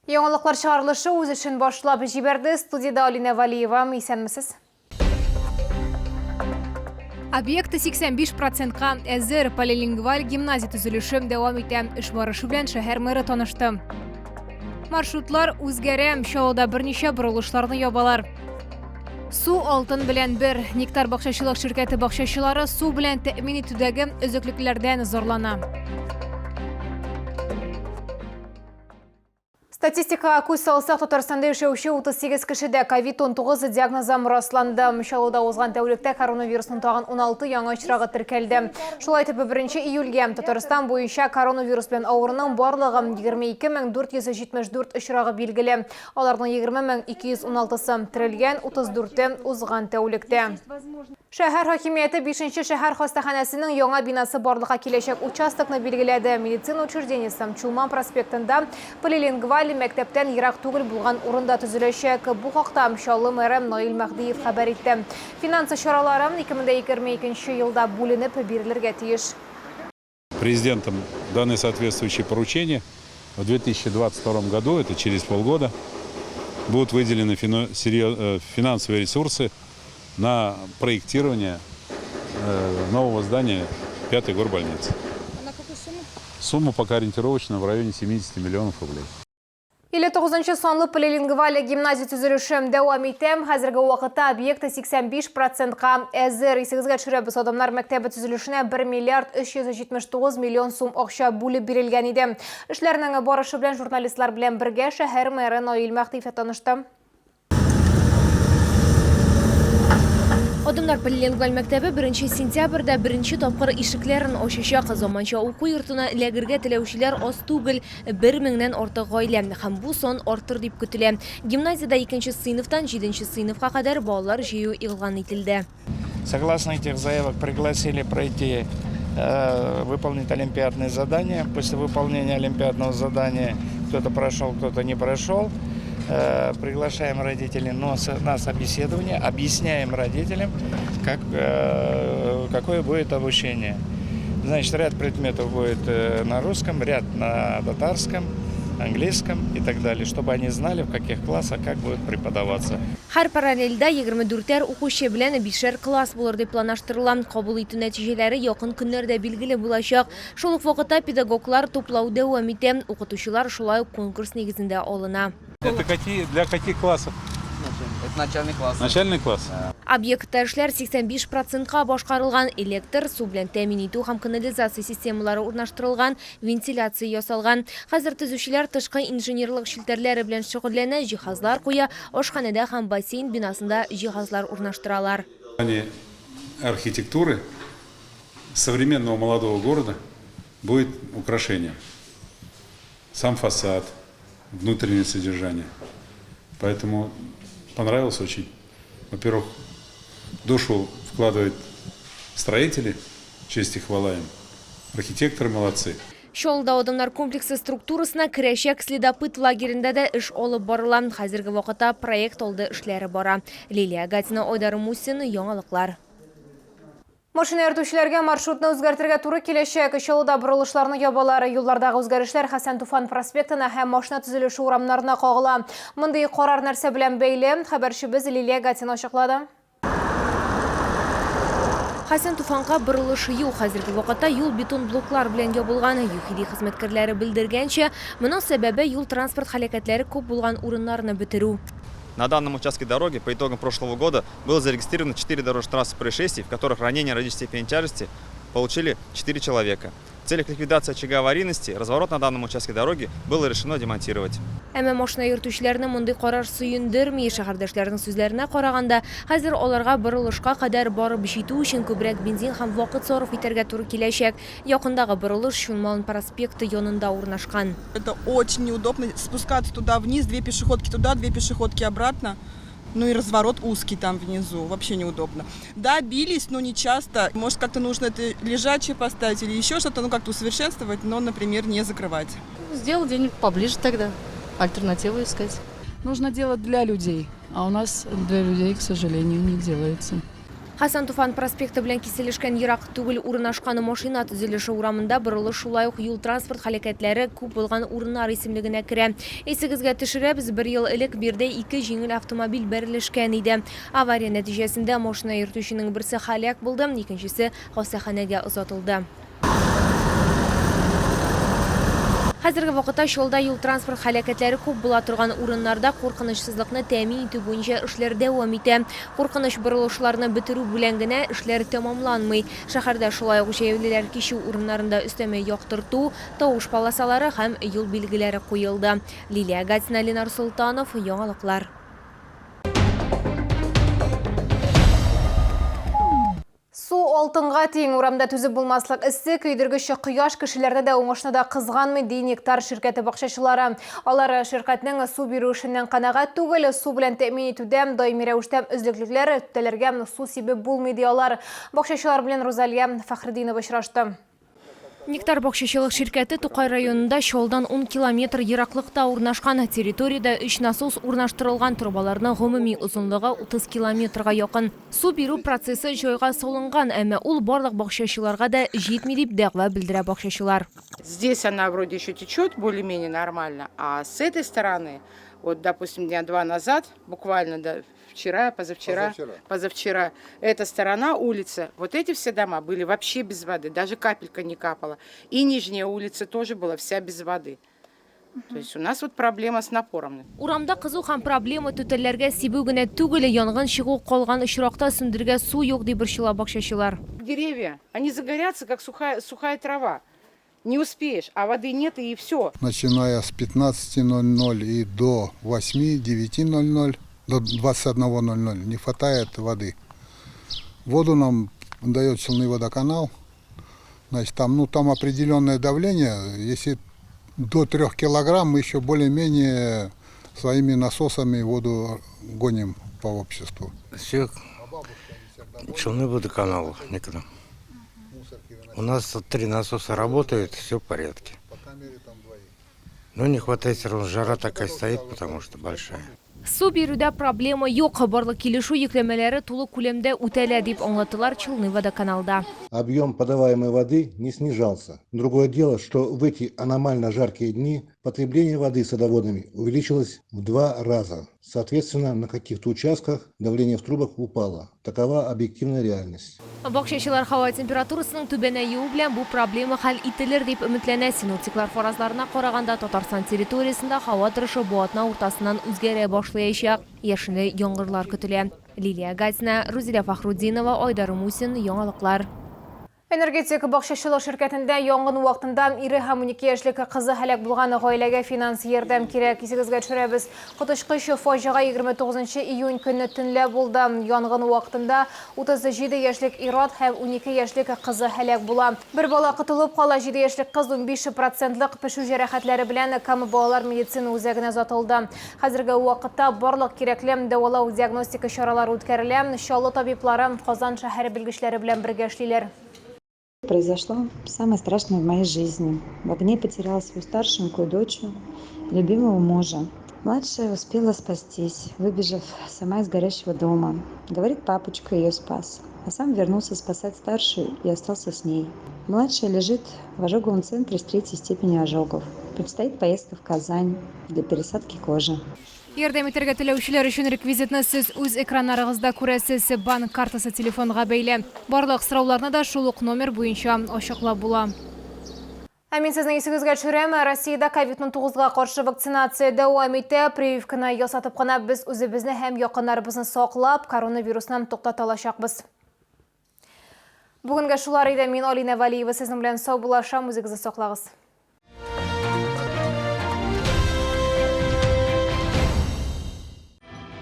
Яңалыклар чыгарылышы үз эшен башлап җибәрде. Студиядә Алинә Валиева. Исәнмесез. Объект 85 процентка әзер. Полилингваль гимназия төзелеше дәвам итә. Эш барышы белән шәһәр мэры танышты. Маршрутлар үзгәрә. Чаллыда берничә борылышларны ябалар. Су алтын белән бер. Нектар бакчачылык ширкәте бакчачылары су белән тәэмин итүдәге өзеклекләрдән зарлана. Статистикага күз салсак, Татарстанда яшәүче 38 кешедә COVID-19 диагнозы расланды. Чаллыда узган тәүлектә коронавирусның тагын 16 яңа очрагы теркәлде. Шулай итеп, 1 июльгә Татарстан буенча коронавирус белән авыруның барлыгы 22474 очрагы билгеле. Аларның 20216-сы терелгән, 34-е узган тәүлектә. Шәһәр хакимияте бишенче шәһәр хастаханәсенең яңа бинасы барлыкка киләчәк участокны билгеләде. Медицина учреждениесе Чулман проспектында полилингваль мәктәптән ерак түгел булган урында төзеләчәк. Бу хакта Чаллы мэры Наил Мәһдиев хәбәр итте. Финанс чаралары 2022 елда бүленеп бирелергә тиеш. Президентом даны соответствующие поручения. В 2022 году, это через полгода, будут выделены финансовые ресурсы на проектирование нового здания 5-й горбольницы. А на какую сумму? Сумма пока ориентировочно в районе 70 миллионов рублей. 59 нчы санлы полилингваль гимназия төзелеше дәвам итә. Хәзерге вакытта объект 85 процентка әзер. Исегезгә төшерәбез, Адымнар мәктәбе төзелешенә 1 миллиард 379 миллион сум акча бүлеп бирелгән иде. Эшләрнең барышы белән журналистлар белән бергә шәһәр мэры Наил Мәһдиев тә танышты. Адымнар полилингваль мәктәбе 1 сентябрьдә беренче тапкыр ишекләрен ачачак. Заманча уку йортына эләгергә теләүчеләр аз түгел, бер меңнән артык гаилә. Һәм бу сан артыр дип көтелә. Гимназиядә икенче сыйныфтан җиденче сыйныфка кадәр балалар җыю игълан ителде. Согласно этих заявок пригласили пройти, выполнить олимпиадное задание. После выполнения олимпиадного задания кто-то прошел, кто-то не прошел. Приглашаем родителей на собеседование, объясняем родителям, какое будет обучение. Значит, ряд предметов будет на русском, ряд на татарском, английском и так далее, чтобы они знали, в каких классах как будет преподаваться. Һәр параллельдә 24 укучы белән бишәр класс булыр дип планлаштырыла. Кабул итү нәтиҗәләре якын көннәрдә билгеле булачак. Шул ук вакытта педагоглар туплау дәвам итә. Укытучылар шулай ук конкурс нигезендә алына. Это какие, для каких классов? Это начальный класс. Начальный класс? Объектта эшләр 85 процентка башкарылган, электр, су белән тәэмин итү һәм канализация системалары урнаштырылган, вентиляция ясалган. Хәзер төзүчеләр тышкы инженерлык челтәрләре белән шөгыльләнә, җиһазлар куя, ашханәдә һәм бассейн бинасында җиһазлар урнаштыралар. Плане архитектуры современного молодого города будет украшением. Сам фасад, внутреннее содержание. Поэтому понравилось очень. Во-первых, душу вкладывают строители, честь и хвала им. Архитекторы молодцы. Чаллыда Адымнар комплексы структурасына керәчәк Следопыт лагеренда да эш алып барыла. Хәзерге вакытта проект алды эшләре бара. Лилия Гатина, Айдар Мусин, Яңалыклар. Машина йөртүчеләргә маршрутны үзгәртергә туры киләчәк. Чаллыда борылышларны ябалар. Юллардагы үзгәрешләр Хәсән Туфан проспектына һәм машина төзелеше урамнарына кагыла. Мондый карар нәрсә белән бәйле? Хәбәрчебез Лилия Гатина ачыклады. Хәсән Туфанга борылыш юк. Хәзерге вакытта юл бетон блоклар белән ябылган. ЮХИДИ хезмәткәрләре белдергәнчә, моның сәбәбе юл-транспорт һәлакәтләре күп булган урыннарны бетерү. На данном участке дороги по итогам прошлого года было зарегистрировано 4 дорожно-транспортных происшествий, в которых ранения различной степени тяжести получили 4 человека. В целях ликвидации очага аварийности разворот на данном участке дороги было решено демонтировать. Әмма машина йөртүчеләрне мондый карар сөендерми. Шәһәрдәшләрнең сүзләренә караганда, хәзер аларга борылышка кадәр барып җитү өчен күбрәк бензин һәм вакыт сарыф итәргә туры киләчәк. Якындагы борылыш Чулман проспекты янында урнашкан. Это очень неудобно спускаться туда вниз, две пешеходки туда, две пешеходки обратно. Ну и разворот узкий там внизу, вообще неудобно. Да, бились, но не часто. Может, как-то нужно это лежачее поставить или еще что-то, ну как-то усовершенствовать, но, например, не закрывать. Сделал где-нибудь поближе тогда, альтернативу искать. Нужно делать для людей, а у нас для людей, к сожалению, не делается. Хәсән Туфан проспекты белән киселешкән ерак түгел урнашкан Машина төзелеше урамында борылыш шулай ук юл-транспорт һәлакәтләре күп булган урыннар исемлегенә керә. Исегезгә төшерәбез, бер ел элек биредә ике җиңел автомобиль бәрелешкән иде. Авария нәтиҗәсендә машина йөртүченең берсе һәлак булды, икенчесе хастаханәгә озатылды. Хәзерге вакытта Чаллыда юл-транспорт һәлакәтләре күп була торган урыннарда куркынычсызлыкны тәэмин итү буенча эшләр дәвам итә. Куркыныч борылышларны бетерү белән генә эшләр тәмамланмый. Шәһәрдә шулай ук җәяүлеләр кичү урыннарында өстәмә яктырту, тавыш полосалары һәм юл билгеләре куелды. Лилия Гатина, Ленар Солтанов, Яңалыклар. Су алтынга тиң, урамда түзеп булмаслык эссе, көйдергеч кояш кешеләрне дә, уңышны да кызганмый, ди Нектар ширкәте бакчачылары. Алар ширкәтнең су бирү эшеннән канәгать түгел, су белән тәэмин итүдә даими рәвештә өзлеклекләр, түтәләргә су сибеп булмый, ди алар. Бакчачылар белән Рузалия Фәхретдинова очрашты. Нектар бакчачылык ширкәте Тукай районында Чаллыдан ун километр ераклыкта урнашкан. Территориядә өч насос урнаштырылган, торбаларның гомуми озынлыгы 30 километрга якын. Су бирү процессы җайга салынган, әмма ул барлык бакчачыларга да җитми, дип дәгъва белдерә бакчачылар. Здесь она вроде еще течет более-менее нормально, а с этой стороны, вот, допустим, дня два назад, буквально, да, вчера, позавчера, позавчера, позавчера, эта сторона улицы, вот эти все дома были вообще без воды, даже капелька не капала. И нижняя улица тоже была вся без воды. То есть у нас вот проблема с напором. Урамда кызу һәм проблема түтәлләргә сибү генә түгел, янгын чыгу калган очракта сүндерергә су юк, дип борчыла бакчачылар. Деревья, они загорятся, как сухая, сухая трава. Не успеешь, а воды нет и все. Начиная с 15:00 и до 8-9:00, до 21:00 не хватает воды. Воду нам дает Челны водоканал. Значит, там, ну, там определенное давление. Если до 3 килограмм, мы еще более-менее своими насосами воду гоним по обществу. Все Челны водоканал никогда. У нас три насоса работают, все в порядке. Но не хватает все равно, жара такая стоит, потому что большая. Су бирүдә проблема юк, барлык килешү йөкләмәләре тулы күләмдә үтәлә, дип аңлаттылар Челны водоканалда. Объем подаваемой воды не снижался. Другое дело, что в эти аномально жаркие дни потребление воды садоводами увеличилось в два раза. Соответственно, на каких-то участках давление в трубах упало. Такова объективная реальность. Бакчачылар һава температурасының түбәнәюе белән бу проблема хәл ителер дип өметләнә. Синоптиклар фаразларына караганда, Татарстан территориясендә һава торышы бу атна уртасыннан үзгәрә башлаячак. Яшенле яңгырлар көтелә. Лилия Гатина, Рузилә Фәхрутдинова, Айдар Мусин, Яңалыклар. Энергетик бакчачылык ширкәтендә янгын вакытында ире һәм 12 яшьлек кызы һәлак булган гаиләгә финанс ярдәм кирәк. Исегезгә төшерәбез, коточкыч фаҗига 29 июнь көнне төнлә булды. Янгын вакытында 37 яшьлек ир-ат һәм 12 яшьлек кызы һәлак була. Бер бала котылып кала, 7 яшьлек кыз 15 процентлык пешү җәрәхәтләре белән Кама балалар медицина үзәгенә озатылды. Хәзерге вакытта барлык кирәкле дәвалау-диагностика чаралары үткәрелә. Чаллы табиблары Казан шәһәре белгечләре белән бергә эшлиләр. Произошло самое страшное в моей жизни. В огне потеряла свою старшенькую дочь, любимого мужа. Младшая успела спастись, выбежав сама из горящего дома. Говорит, папочка ее спас. А сам вернулся спасать старшую и остался с ней. Младшая лежит в ожоговом центре с третьей степени ожогов. Предстоит поездка в Казань для пересадки кожи. Ярдәм итәргә теләүчеләр өчен реквизитны сез үз экраннарыгызда күрәсез. Банк картасы телефонга бәйле. Барлык сорауларны да шул ук номер буенча ачыклап була. Ә мин сезнең исегезгә төшерәм, Россиядә COVID-19-га каршы вакцинация дәвам итә. Прививканы ясатып кына без үзебезне һәм якыннарыбызны саклап, коронавирусны туктата алачакбыз. Бүгенгә шулар иде. Мин Алинә Вәлиева сезнең белән саубуллашам. Үзегезне саклагыз.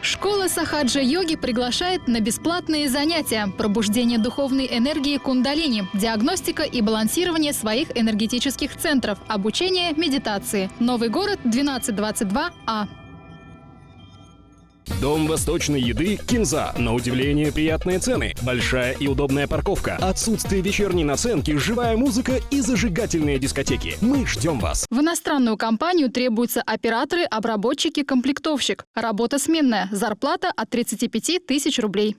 Школа Сахаджа-йоги приглашает на бесплатные занятия. Пробуждение духовной энергии кундалини, диагностика и балансирование своих энергетических центров, обучение медитации. Новый город, 1222А. Дом восточной еды «Кинза». На удивление приятные цены, большая и удобная парковка, отсутствие вечерней наценки, живая музыка и зажигательные дискотеки. Мы ждем вас. В иностранную компанию требуются операторы, обработчики, комплектовщик. Работа сменная. Зарплата от 35 тысяч рублей.